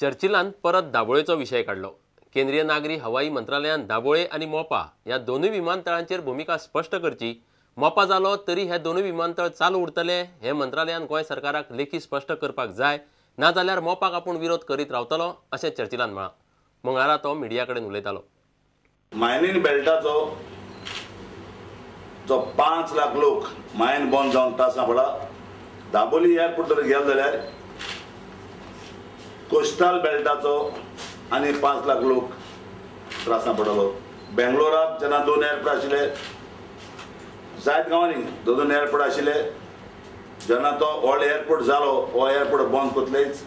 चर्चिलान परत दाबोळेचो विशय काडलो. केंद्रीय नागरी हवाई मंत्रालयान दाबोळे आनी मोपा ह्या दोनूय विमानतळांचेर भुमिका स्पश्ट करची. मोपा जालो तरी हे दोनूय विमानतळ चालू उरतले हें मंत्रालयान गोंय सरकाराक लेखी स्पश्ट करपाक जाय, नाजाल्यार मोपाक आपूण विरोध करीत रावतलो अशें चर्चिलान म्हळां. मंगळारा तो मिडिया कडेन उलयतालो. मायनींग बेल्टाचो जो 5 लाख लोक मायन बंद जावन त्रासां पडला, दाबोली एअरपोर्ट जर गेले जाल्यार कोस्टल बेल्टाचो आनी 5 लाख लोक त्रासां पडलो. बेंगलोराक जेन्ना 2 एअरपोर्ट आशिल्ले, जायत गांवांनी 2 एअरपोर्ट आशिल्ले, जेन्ना तो व्हड एअरपोर्ट जालो हो एअरपोर्ट बंद करतलेच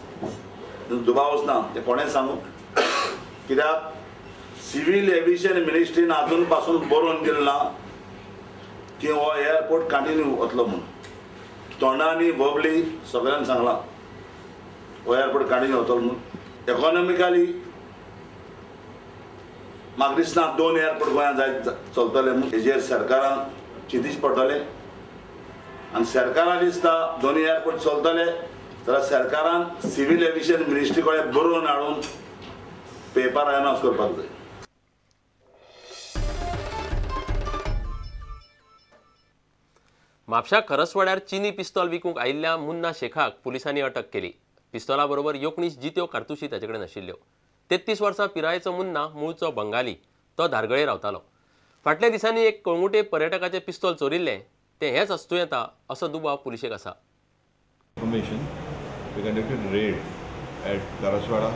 दुबावच ना, तें कोणें सांगू. कित्याक सिव्हील एविएशन मिनिस्ट्रीन आजून पासून बरोवन दिलें ना की हो एअरपोर्ट कंटिन्यू वतलो म्हूण. तोंडांनी वबली सगळ्यांनी सांगलां हो एअरपोर्ट कंटिन्यू वतलो म्हूण. इकॉनॉमिकली म्हाका दिसना 2 एअरपोर्ट गोंयांत जायत चलतले म्हूण. हेजेर सरकारान चिंतीच पडटलें आनी सरकाराक दिसता 2 एअरपोर्ट चलतले जाल्यार सरकारान सिव्हील एविएशन मिनिस्ट्री कडेन बरोवन हाडून पेपर अनावन्स करपाक जाय. म्हापशा खरसवाड्यार चीनी पिस्तॉल विकूंक आयिल्ल्या मुन्ना शेखाक पुलिसांनी अटक केली. पिस्तॉला बरोबर 19 जित्यो कारतुशी ताचे कडेन आशिल्ल्यो. 33 वर्सां पिरायेचो मुन्ना मूळचो बंगाली, तो धारगळे रावतालो. फाटल्या दिसांनी एक कळंगुटे पर्यटकाचें पिस्तॉल चोरिल्लें तें हेच आस्तू येता असो दुबाव पुलिशेक आसा. Information, we conducted a raid at Karaswada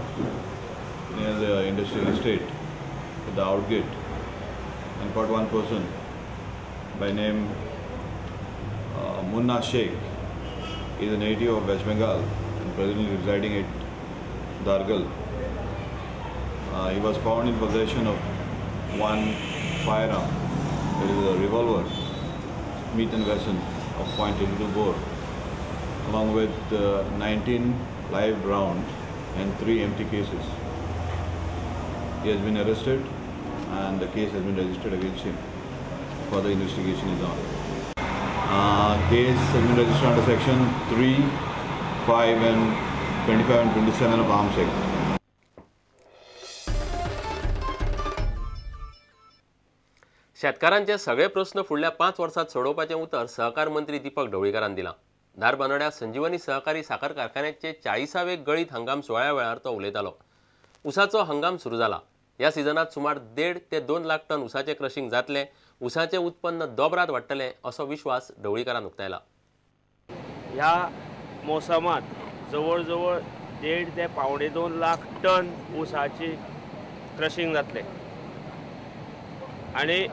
near the industrial estate at the outgate and caught one person by name Munna Sheikh. He is a native of West Bengal and presently residing at Dargal. He was found in possession of one firearm, that is a revolver, Smith & Wesson of .82 bore, along with 19 live rounds and 3 empty cases. He has been arrested and the case has been registered against him. Further investigation is on. Case has been registered under section 3, 5 and 25 and 27 of Arms Act. शेतकारांचे सगळे प्रस्न फुडल्या 5 वर्सांत सोडोवपाचें उतर सहकार मंत्री दीपक ढवळीकारान दिलां. धारबांदोड्या संजीवनी सहकारी साखर कारखान्याचे 40वे गळीत हंगाम सुवाळ्या वेळार तो उलयतालो. ऊसाचो हंगाम सुरू जाला. ह्या सिजनांत सुमार 1.5 ते 2 लाख टन ऊसाचें क्रशिंग जातलें. ऊसाचें उत्पन्न दोबरात वाडटलें असो विश्वास ढवळीकारान उक्तायला. ह्या मोसमांत जवळ जवळ 1.5 ते 1.75 लाख टन ऊसाची क्रशिंग जातलें आनी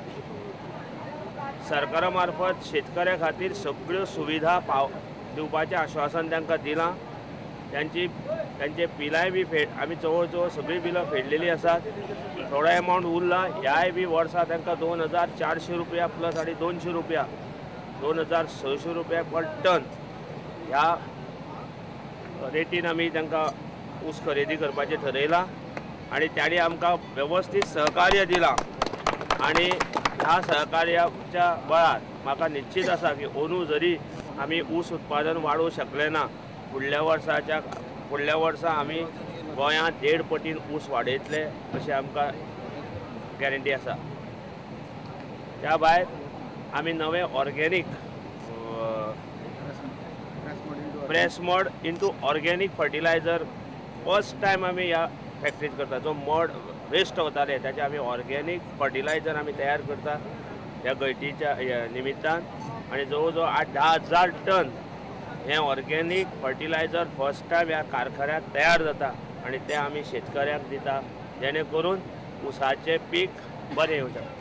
सरकारा मार्फत शेतकऱ्या खातीर सगळ्यो सुविधा दिवपाचें आश्वासन तांकां दिलां. तांचे बिलांय बी आमी जवळ जवळ सगळीं बिलां फेडलेलीं आसात. थोडो एमावंट उरला, ह्याय बी वर्सा तांकां 2400 रुपया प्लस आनी 200 रुपया 2600 रुपया पर टन ह्या रेटीन आमी तांकां ऊस खरेदी करपाचें थरयलां आनी तांणी आमकां वेवस्थीत सहकार्य दिलां आनी ह्या सहकार्याच्या बळार म्हाका निश्चित आसा की अंदू जरी आमी ऊस उत्पादन वाडोवंक शकले ना, फुडल्या वर्सा आमी गोंयांत 1.5 पटीन ऊस वाडयतले अशें आमकां गॅरंटी आसा. त्या भायर आमी नवे organic press mud into organic fertilizer first time आमी ह्या फॅक्टरीत करता. जो मड वेस्ट वताले ताचे आमी ऑर्गेनीक फर्टिलायझर आमी तयार करता ह्या गळटीच्या निमित्तान आनी जवळ जवळ 8-10 हजार टन हें ऑर्गेनीक फर्टिलायझर फर्स्ट टायम ह्या कारखान्यांत तयार जाता आनी तें आमी शेतकऱ्यांक दिता, जेणे करून ऊसाचें पीक बरें येवं शकता.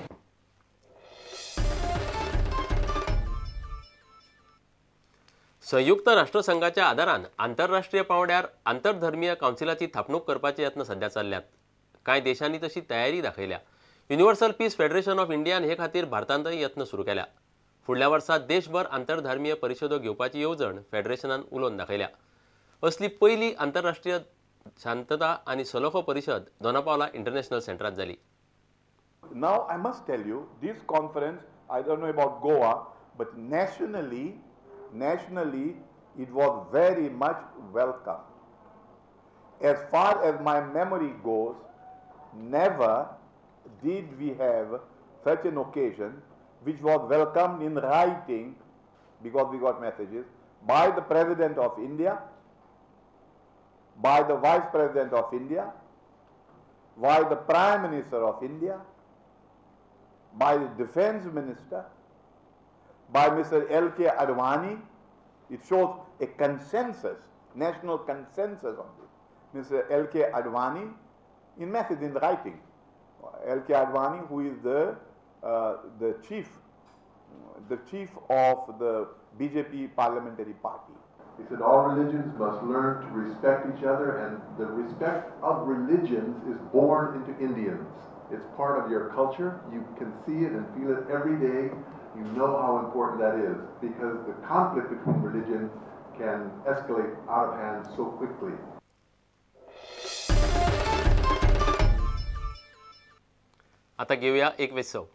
संयुक्त राष्ट्रसंघाच्या आदारान आंतरराष्ट्रीय पांवड्यार आंतरधर्मीय कावन्सिलाची थापणूक करपाचे यत्न सध्या चल्ल्यात. कांय देशांनी तशी तयारी दाखयल्या. युनिव्हर्सल पीस फेडरेशन ऑफ इंडियान हे खातीर भारतांतय यत्न सुरू केल्या. फुडल्या वर्सा देशभर आंतरधर्मीय परिशदो घेवपाची येवजण फेडरेशनान उलोवन दाखयल्या. असली पयली आंतरराष्ट्रीय शांतता आनी सलोखो परिशद दोनापावला इंटरनॅशनल सेंटरात जाली. Now I must tell you, this conference, I don't know about Goa, but nationally it was very much welcome. As far as my memory goes, never did we have such an occasion which was welcomed in writing, because we got messages, by the President of India, by the Vice President of India, by the Prime Minister of India, by the Defense Minister, by Mr. L.K. Advani. It shows a consensus, national consensus on this. Mr. L.K. Advani, in message, in writing. L.K. Advani, who is the chief of the BJP parliamentary party. He said all religions must learn to respect each other, and the respect of religions is born into Indians. It's part of your culture. You can see it and feel it every day. You know how important that is, because the conflict between religions can escalate out of hand so quickly. आता घेऊया एक विसव.